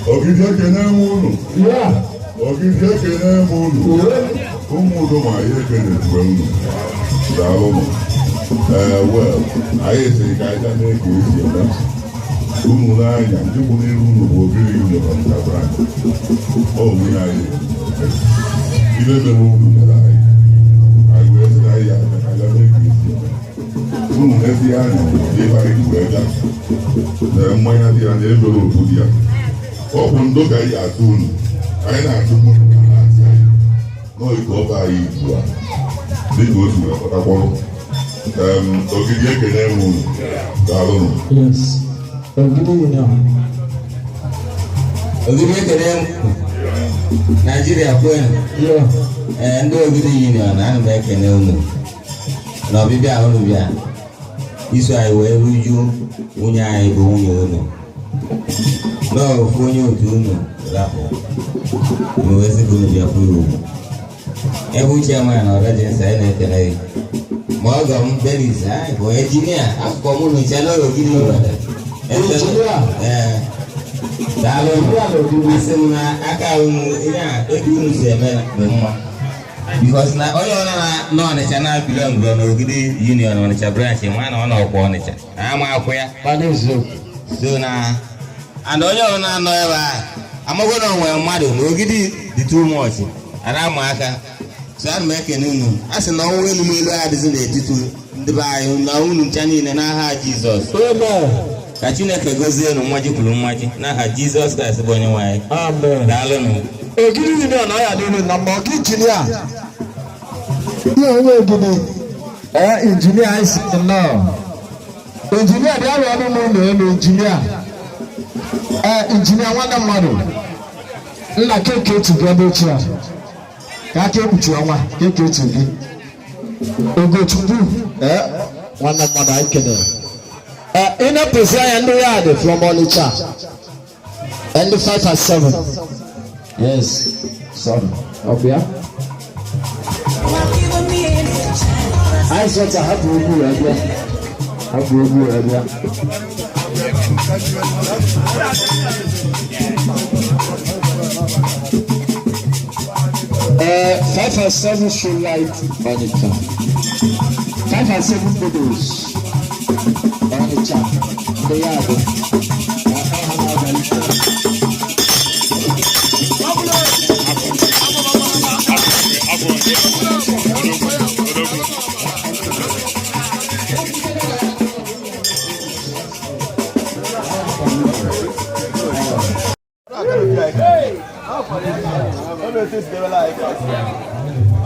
Ogidi, ekene m unu. Ogidi, ekene m unu. Ụmụ udo ma ihe ekene ekwe unu. Daalụnụ. Ee, well, anyị sịrị ka anyị gaa mee ka esi eme. Unu n'anya, ndị kwụ n'iru unu bụ Ogidi Union Ọnịcha branch. Ọ nwunye anyị, ibe mere unu mere anyị. Anyị wee sị na anyị ga-abịa ka anyị gaa mee ka esi eme. Unu n'ezi anya ebe anyị ji wee gaa. Na mmanya dị ya na envelope dị ya. Ọ bụ ndo ka anyị atụ unu. Anyị na-atụ mmadụ ka na-atị anyị. Nọọ ike ọba anyị ugbu a. Dịka o si wee kpọtakwọrọ. Ogidi, ekene m unu. Daalụnụ. Yes. Ogidi Union. Ogidi, ekele m. Naijiria kwenu! Ee, ndị Ogidi Union, ana m ekene unu na ọbịbịa unu bịa iso anyị wee ruju nwunye anyị bụ nwunye unu n'ofu onye otu unu rapụ unu wee sị ka unu bịa kwuru ugwu ebe uche ma na ọrọjensi. Anyị na-ekene gị ma ọgọ m Denis, anyị bụ engineer akụkọ mụ na uche n'Ogidi Union. Engineer. Ee, daalụ. Asị m na aka unu ihe a ebe unu si eme dị mma, because na onye ọna na Ọnịcha na-abịa ngọ n'Ogidi Union Ọnịcha branch ma na ọ nọkwa Ọnịcha ama akwụ ya. Mana eziokwu. So na and onye ọbụla nọ ebe a amago na onwere mmadụ na Ogidi dị too much ara ama aka. So ana m ekene unu. A sị na ọnwụ elu n'elu adịzi n'etiti ndị be anyị na unu ncha niile n'aha Jizọs. Amen. Ka Chineke gozie unu mmaji kwuru mmaji n'aha Jizọs Kraịst bụ onye nwe anyị. Amen. Daalụnụ. Ogidi Union, ọ ya n'ihu na mma. Ọga injinia. Ihe onye Ogidi. Ee, injinia, anyị si nnọọ. Injinia, bịa rụọ ọrụ n'ụlọ elu, injinia. Ee, injinia, nwanne mmadụ. Nna keke otu gị ebe ochie a. Ka aka ekpuchi ọnwa keke otu gị. Ugochukwu, ee, nwanne mmadụ, anyị kelere. Ee, ị na-epụzi anya ndị ya dị from Onitsha. Ndị 5 and 7. Yes, sorry. Ọ bụ ya? Anyị sọta hapụ egwu ya bịa. Hapụ egwu ya bịa. 5 and 7 show light Onitsha. 5 and 7 videos. Onitsha. Ndị ya bụ.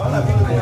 Ha na-abalị.